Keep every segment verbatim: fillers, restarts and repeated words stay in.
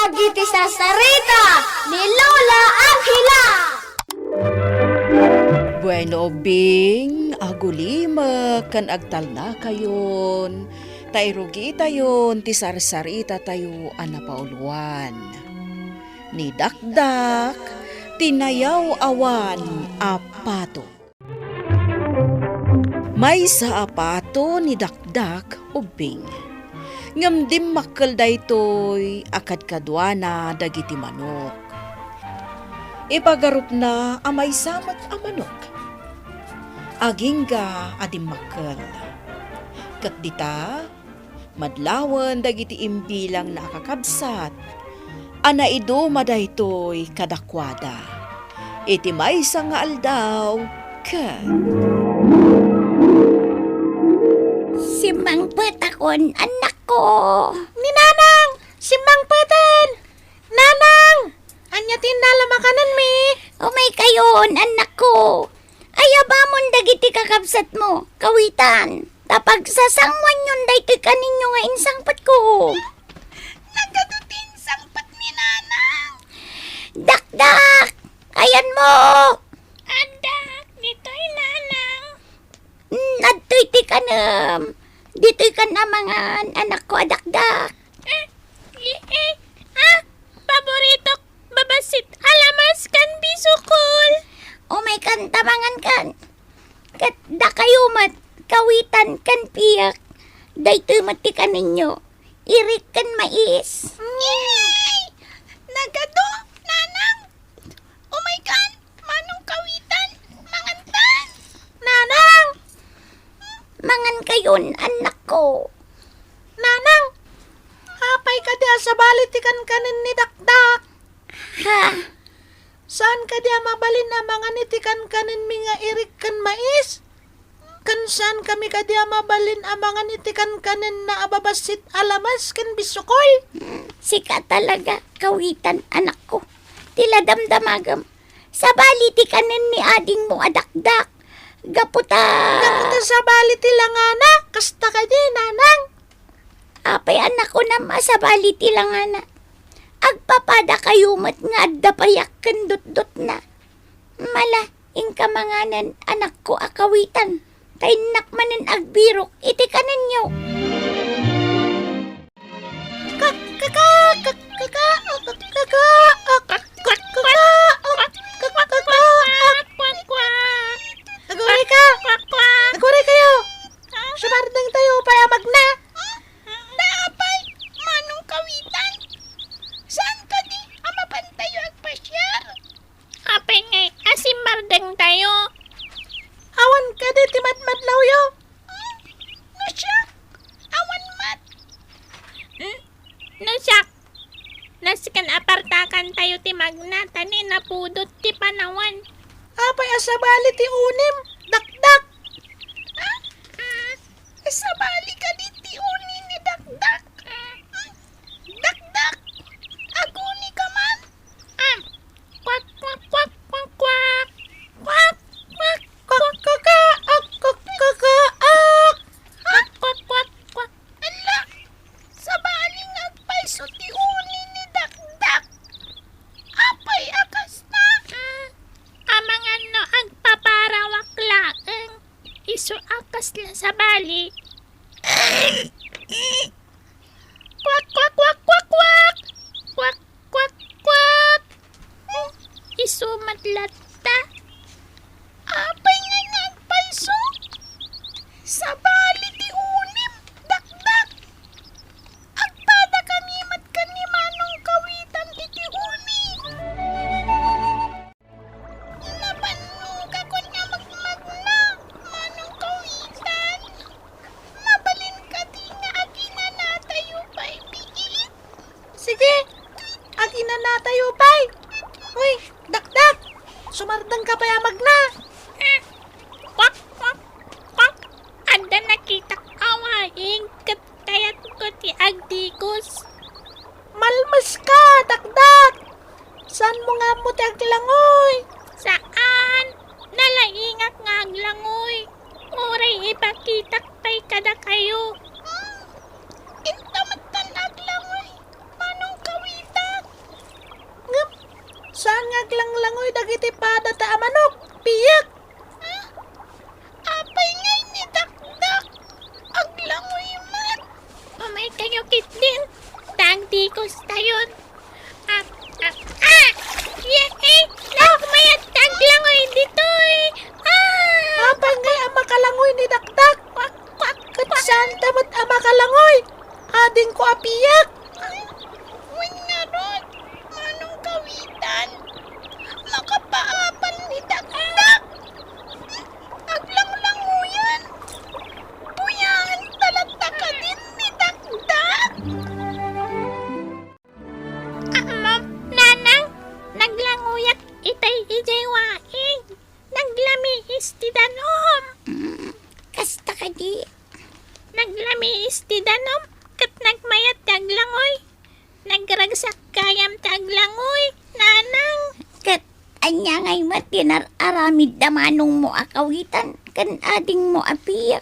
Dagiti sarsarita ni Lola Angela. Bueno, Bing, agulimek ken agtalnakayon, ta irugitayon ti sarsarita tayo a napauluan. Ni Dakdak, ti nayaw-awan a pato. Maysa a pato ni Dakdak, Ubbing. Ngem dimmakkel daytoy a kadkaduana dagiti manok. Ipagarupna a maysa met a manok. Agingga a dimmakkel. Ket dita, madlawen dagiti imbilangna a kakabsat a naiduma daytoy kadakuada. Iti maysa nga aldaw, ket simmangpetakon, annakko. Ni Nanang, simmangpeten! Nanang! Ania ti innala makanenmi? Umaykayon, annakko. Ayabamon dagiti kakabsatmo, kawitan. Ta pagsasanguanyon daytoy kaninyo nga insangpetko. Nagadu ti insangpet ni Nanang. Dakdak! Ayanmo! Adda, ditoy, Nanang. Mm, adtoy ti kanem. Ditoy kan amangan, anakko a Dakdak. Eh, eh, eh, ah, paboritok, babassit a lamas ken bisukol. Umaykan ta mangankan. Ket dakayo met, kawitan ken piek. Daytoy met ti kaninyo. Irik ken mais. Yay! Nagadu, Nanang. Umaykan, manong kawitan, mangantan. Nanang! Mangankayon, annakko. Nanang, apay kadi a sabali ti kankanen ni Dakdak? Ha? Saan kadi a mabalin a mangan iti kankanenmi nga irik ken mais? Ken saan kami kadi a mabalin a mangan iti kankanenna a babassit a lamas ken bisukol? Hmm, sika talaga, kawitan, anakko. Ti la damdamagem, sabali ti kanen ni adingmo a Dakdak. Gapu ta, gapu ta sabali ti langana, kasta kadi, Nanang? Apay a nakunam a sabali ti langana? Agpapadakayo met nga adda payak ken dutdutna. Mala, inka manganen, anakko a kawitan, ta innak manen agbirok iti kanenyo. Kak, kaka, kak, kaka, kak, kaka, kak, kak, kaka, kak, kaka, kak. Aguray ka! Aguray kayo! Sumardeng tayo pay a magna! Apay, manong kawitan? Saan kadi a mapantayo agpasiar? Apay ngay a simmardeng tayo? Awan kadi ti madmadlawyo? Hmm? No siak, awan met. Hmm? No siak, nasken a partakan tayo ti magna ta ni napudot ti panawan. Apay a sabali ti unim, Dakdak? Ah, ah, sabali kadi ti uni ni Dakdak? Hmm? Dakdak, aguni ka man? Ah, kwak, kwak, kwak, kwak, kwak. Kwak, kwak, kwak, kwak, kwak, kwak, kwak. Kwak, kwak, kwak, kwak. Ala, sabali nga agpayso ti uni ni Dakdak. Apay a kasta? Mm, amangan no agpaparawak laeng. Isu a kasla sabali. Kwak, kwak, kwak, kwak, kwak. Kwak, kwak, kwak. Hmm, isu met latta. Apay nga agpayso? Sabali ti unim, Dakdak. Agpadakami met ken ni Manong Kawitan iti uni. Napannokakon a magmagna, Manong Kawitan. Mabalin kadi nga aginanatayo pay biit? Sige, aginanatayo pay. Uy, Dakdak, sumardeng ka pay a magna. Kwak, kwak, kwak. Adda nakitak a wahing ket kayatko ti agdigos. Malmes ka, Dakdak! Saanmo nga ammo ti aglangoy? Saan! Nalaingak nga aglangoy. Uray ipakitak pay kadakayo. Hmm, inta metten aglangoy, Manong Kawitan. Saan nga aglanglangoy dagiti pada ta a manok, piyak? Ah, apay ngay ni Dakdak? Aglangoy met. Umaykayo ketdin, ta agdikostayon. Ah, ah, ah! Yee! Nagmayat ti aglangoy ditoy! Ah! Apay ngay a makalangoy ni Dakdak? Kwak, kwak, kwak. Ket saanta met a makalangoy? Adingko a piyak. Wen ngarud, Manong Kawitan, makapaapal ni Dakdak. Aglanglangoyen. Buyaen ta latta kadin ni Dakdak. Ammom, Nanang, naglangoyak itay idiay waig. Naglamiis ti danum. Mm, kasta kadi. Naglamiis ti danum, ket nagmayat ti aglangoy. Nagragsak gayam ti aglangoy, Nanang. Ket ania ngay met ti nar-aramid da manongmo a Kawitan ken adingmo a piyak?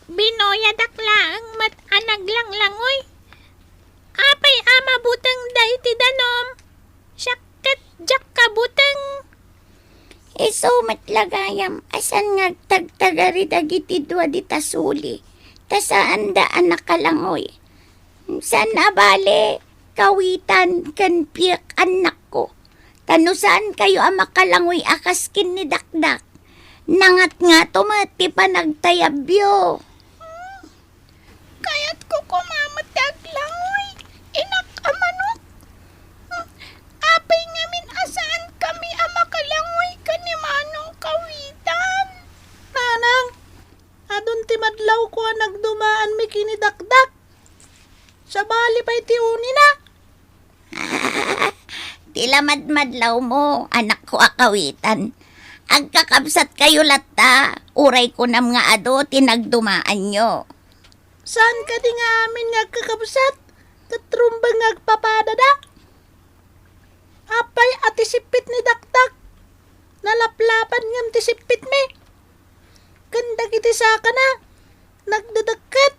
Binuyadak laeng met a naglanglangoy. Apay a mabuteng daydi danum? Siak ket diak kabuteng. Isu met la gayam a saan nga agtagtagari dagiti dua dita suli, ta saanda a nakalangoy. Saan a bale, Kawitan ken piyak, annakko. Ta no saankayo a makalangoy a kas ken ni Dakdak, nangatngato met ti panagtayabyo. Kayatko koma met ti aglangoy, inak a manok. Apay ngamin a saankami a makalangoy ken ni Manong Kawitan? Nanang, adun ti madlawko a nagdumaanmi ken ni Dakdak. Sabali pay ti unina. Ti la madmadlawmo, annakko a Kawitan. Agkakabsatkayo latta, uray kunam nga adu ti nagdumaanyo. Saan kadi nga amin nga agkakabsat, ket rumbeng nga agpapadada? Apay a ti sippit ni Dakdak? Nalaplapan ngem ti sippitmi. Ken dagiti sakana, nagdedekket.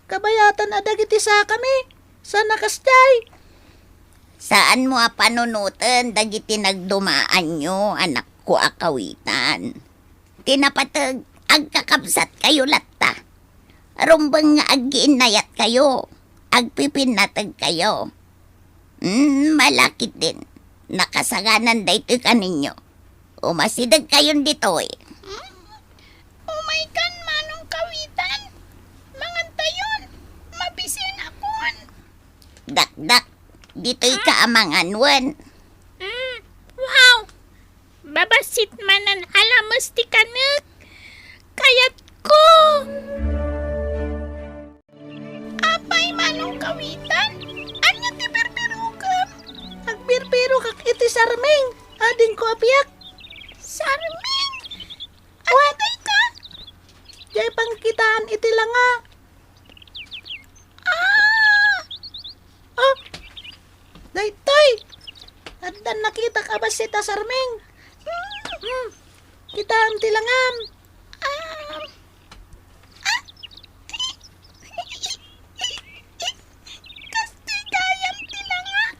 Kabayatan a dagiti sakami, saan a kasdiay. Saanmo a panunoten dagiti nagdumaanyo, annakko a Kawitan. Ti napateg, agkakabsatkayo latta. Rumbeng nga aggiinnayatkayo, agpipinnategkayo. Mm, malakit din. Nakasaganan daytoy kaninyo. Umasidegkayon ditoy. Hmm? Umaykan, Manong Kawitan. Mangantayon. Mabisinakon. Dakdak, ditoyka a mangan wen. Mm, wow! Babassit manen a lames ti kanek. Kayatko! Apay, Manong Kawitan? Ania ti birbirokem? Agbirbirokak iti sarming. Adingko a piyak. Sarming? Ania dayta? Diay pangkitaan iti langa. Ah! Oh, daytoy! Addan nakitak a bassit a sarming. Hmm, kitaem ti langam. Ah! Ah! Kastoy gayam ti langak.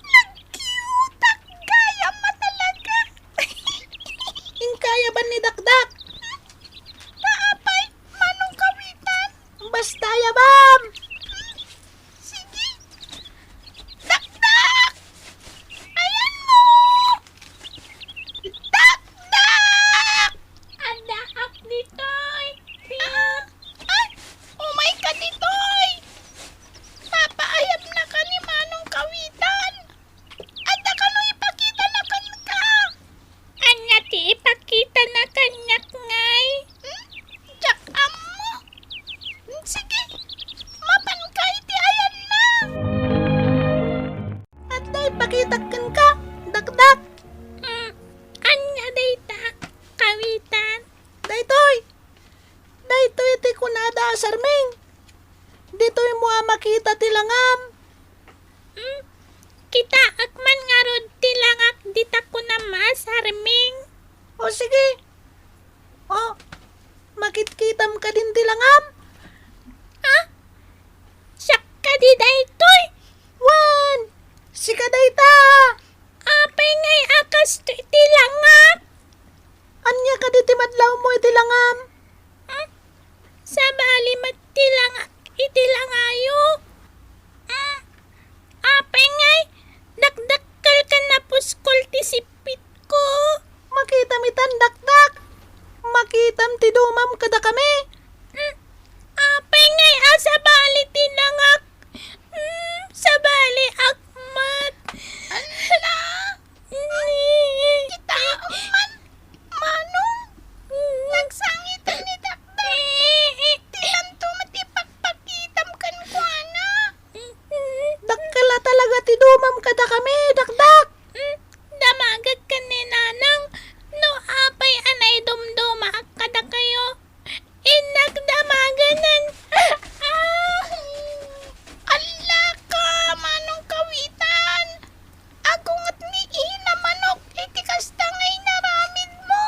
Nagkiutak gayam a talaga. Inkaya ban ni Dakdak? Apay, Manong Kawitan? Basta yabam! Sige! Dakdak! Ayanmo! Dakdak! Addaak ditoy! Ah! Ay! Umayka ditoy! Papaayabnaka ni Manong Kawitan! Adda kano ipakitana kenka? Ania ti ipakitana kaniak ngay? Hmm? Diak ammo. Sige, mapanka iti ayanna. Adda ipakitak kenka, Dakdak. Hmm, ania dayta, Kawitan? Daytoy! Daytoy ti kunada a sarming. Ditoymo a makita ti langam. Hmm? Kitaek man ngarud ti langak dita kunam a sarming. O sige. O, makitkitam kadin ti langam? Ah? Siak kadi daytoy? Wen, sika dayta. kadi ti madlawmo iti langam? Hmm? Sabali met ti langak iti langayo. Hmm? Apay ngay, dakdakkel ken napuskol ti sippitko. Makitam itan, dakdak. Makitam ti dumam kadakami. Hmm? Apay ngay a sabali ti langak? Hmm, sabaliak met. Ala! Kitaem man, Manong. Nagsangiten ni Dakdak. Dilanto met ipakpakitam kenkuana. Dakkel a talaga ti dumam kadakami, Dakdak. Damagek ken ni Nanang no apay a naidumdumaak kadakayo. Innak damaganan. Ah! Allaka, Manong Kawitan! Agunget ni Ina Manok iti kasta nga inaramidmo.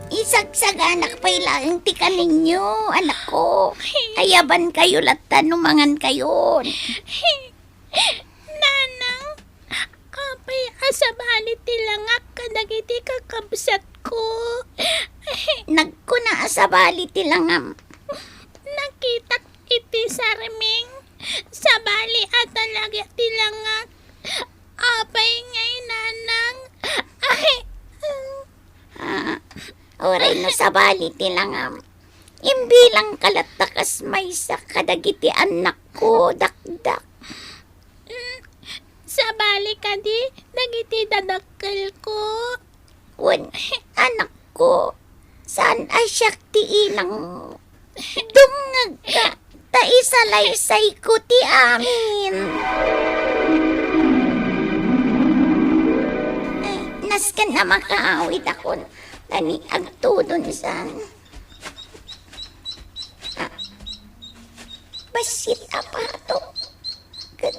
Isagsaganak pay laeng ti kaninyo, anakko. Ayabankayo latta no mangankayon. Nanang, apay a sabali ti langak kadagiti kakabsatko? Nagkuna a sabali ti langam. Nakitak iti sarming. Sabali a talaga ti langak. Apay ngay, Nanang? Ay. Ah, uray no sabali ti langam. Imbilangka latta kas maysa kadagiti annakko, dakdak. Mm, sabali kadi dagiti dadakkelko? Wen, anakko, saan a siak ti inangmo. Dumngegka, ta isalaysayko ti amin. Ay, nasken a makaawidakon, ta ni agtudon saan. Ah, bassit a pato. Ket,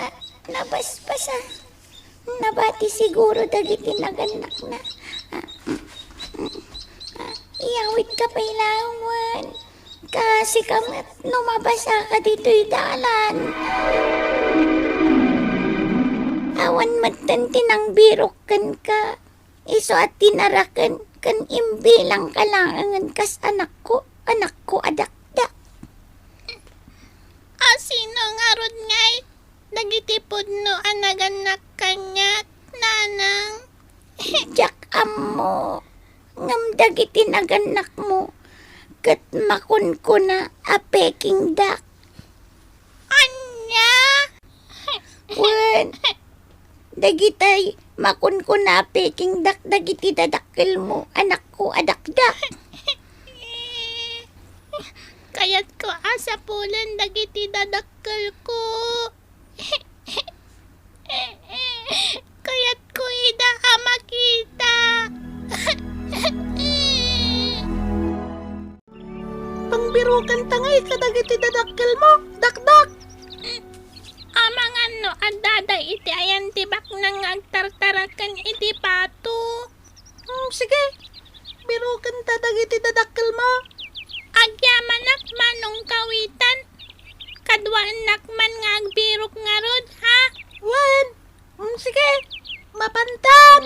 ah, nabasbasa. Nabati siguro dagiti nagannakna. Ah, mm, mm. Ah, iyawidka pay laengen. Kaasika met no mabasaka ditoy dalan. Awan metten ti nangbirok kenka. Isu a tinaraken ken imbilangka laengen kas anakko, anakko a dakdak. A sino ngarud ngay dagiti pudno a nagannak kaniak, Nanang? Diak ammo, ngem dagiti nagannakmo ket makunkuna a pekingdak. Ania? Wen, dagitay makunkuna a pekingdak dagiti dadakkelmo, anakko a dakdak. Kayatko a sapulen dagiti dadakkelko. Kayatko ida a makita. Pangbirokanta ngay kadagiti dadakkelmo, dakdak. Amangan no addada iti ayan ti baknang nga agtartaraken iti pato. Hmm, sige. Birokenta dagiti dadakkelmo. Agyamanak, Manong Kawitan. Kaduaennak man nga agbirok ngarud, ha? Wen. Hmm, sige. Mapantan.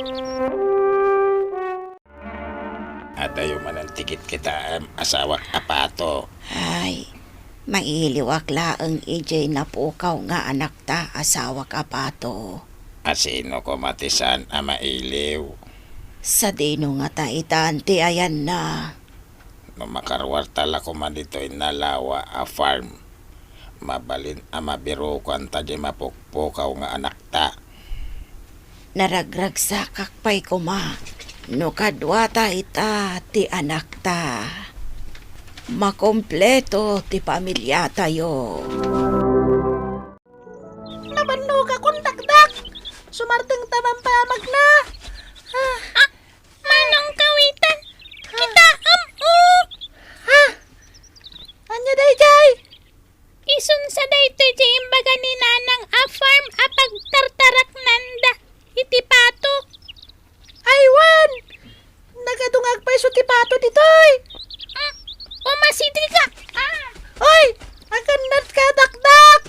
Adayo manen ti kitkitaem, asawak a pato. Ay, mailiwak laeng idiay napukaw nga anakta, asawak a pato. A sino koma ti saan a mailiw? Sadino ngata itan ti ayanna? No makaruarta la koma ditoy nalawa a farm, mabalin a mabirokanta diay mapukpukaw nga anakta. Naragragsakak pay koma no kaduata ita ti anakta. Makompleto ti pamiliatayo. Nabannogakon, dakdak. Sumarteng ta mampamagna. Ah. Ah, Manong Kawitan, kitaem, o. Ah. Ania daydiay? Isunsa daytoy ti imbaga ni Nanang a farm a pagtartaraknanda iti pato? Ay, wen! Nagadungag pay isu ti pato ditoy. Mm, umasidegak. Ah. Oy, agannatka, dakdak!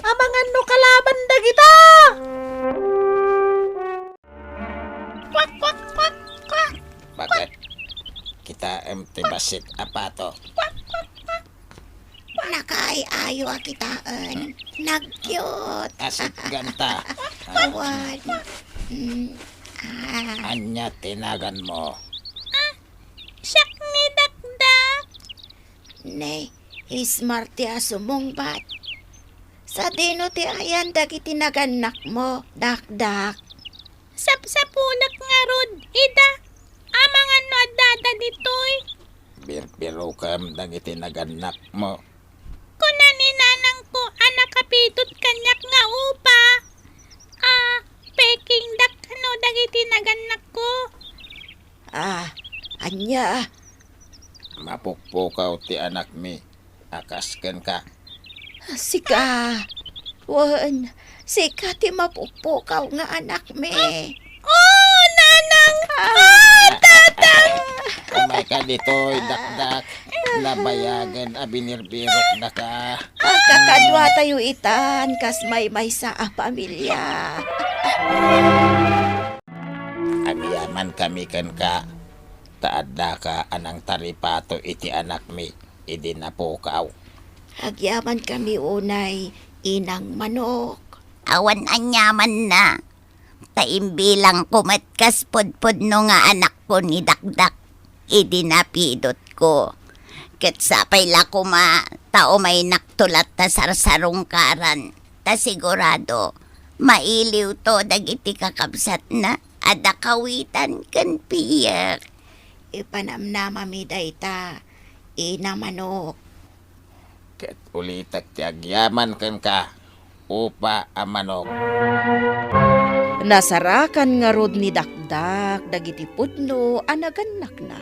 Amangan no kalaban dagita! Taem ti bassit a pato. Nakaay-ayo a kitaen. Nagyot. Asit ganta. Awan. Mm. Ah. Ania ti naganmo? Ah, siak ni Dakdak. Ne, ismar ti a sumungbat. Sadino ti ayan dagiti nagannakmo, Dakdak? Sapsapunek ngarud ida. Amangan no addada ditoy. Birbirukem dagiti nagannakmo. Kuna ni nanangko a nakapidot kaniak nga upa. Ah, pekingdak kano dagiti nagannakko. Ah, ania? Mapukpukaw ti anakmi a kas kenka. Sika. Wen, sika ti mapukpukaw nga anakmi. Oh, nanang! Ah, tatang! Umayka ditoy, Dakdak. Nabayagen a binirbirokdaka. Agkakaduatayo itan kas maymaysa a pamilia. Agyamankami kenka, ta addaka a nangtaripato iti anakmi idi napukaw. Agyamankami unay, Inang Manok. Awan anyamanna, ta imbilangko met kas pudpudno nga anakko ni Dakdak idi napidotko. Ket sapay la koma ta umaynakto latta sarsarungkaran, ta sigurado, mailiwto dagiti kakabsatna a da kawitan ken piek. Ipanamnamami dayta, Ina Manok. Ket ulitek ti agyaman kenka, upa a manok. Nasarakan ngarud ni Dakdak dagiti pudno a nagannakna.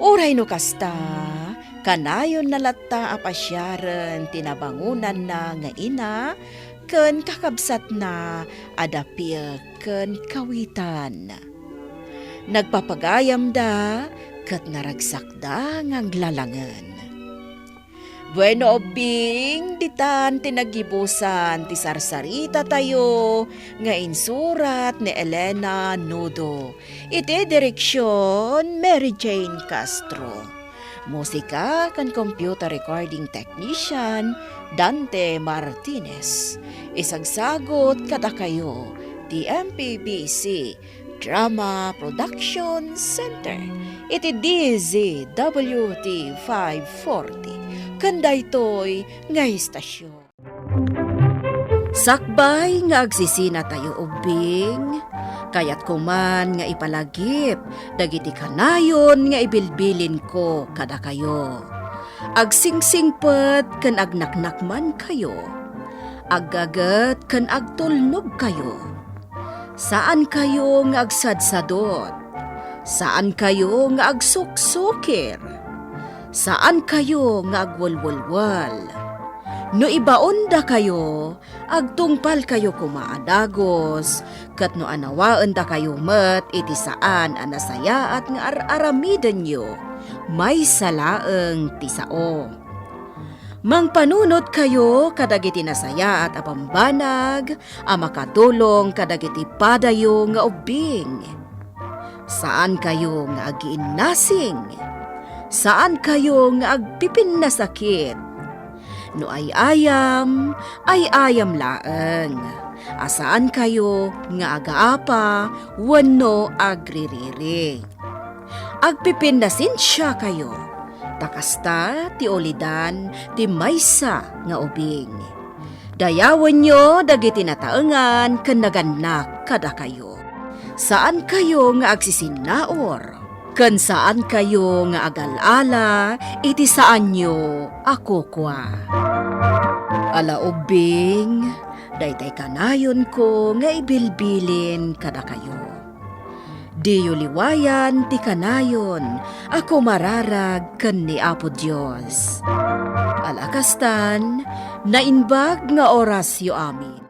Uray no kasta, kanayonna latta a pasiaren ti nabangonanna nga ina ken kakabsatna a da piek ken kawitan. Nagpapagayamda ket naragsakda nga aglalangen. Bueno, ubbing, ditan ti naggibusan ti sarsaritatayo nga insurat ni Elena Nudo. Iti direksion, Mary Jane Castro. Musika ken computer recording technician, Dante Martinez. Isagsagut kadakayo ti M P B C Drama Production Center iti D Z W T five forty. Ken daytoy nga istasyon. Sakbay nga agsisinatayo ubbing, kayatko man nga ipalagip dagiti kanayon nga ibilbilinko kadakayo. Agsingsingpet ken agnaknakmankayo. Aggaget ken agtulnogkayo. Saankayo nga agsadsadot. Saankayo nga agsuksukir. Saankayo nga agwelwelwel. No ibaondakayo, agtungpalkayo koma a dagus, ket no anawaendakayo met iti saan a nasayaat nga ar-aramidenyo, maysa laeng ti sao. Mangpanunotkayo kadagiti nasayaat a bambanag a makatulong kadagiti padayo nga ubbing. Saankayo nga agiinnasing. Saankayo nga agpipinnasakit. No ay-ayam, ay-ayam laeng. A saankayo nga agaapa wenno agririri. Agpipinnasensiakayo, ta kasta ti ulidan ti maysa nga ubing. Dayawenyo dagiti nataengan ken nagannak kadakayo. Saankayo nga agsisinnaur, ken saankayo nga agal-ala iti saanyo a kukua. Ala ubbing, daytay kanayonko nga ibilbilin kadakayo. Diyo liwayan ti kanayon a kumararag ken ni Apo Dios. Ala kastan, naimbag nga orasyo amin.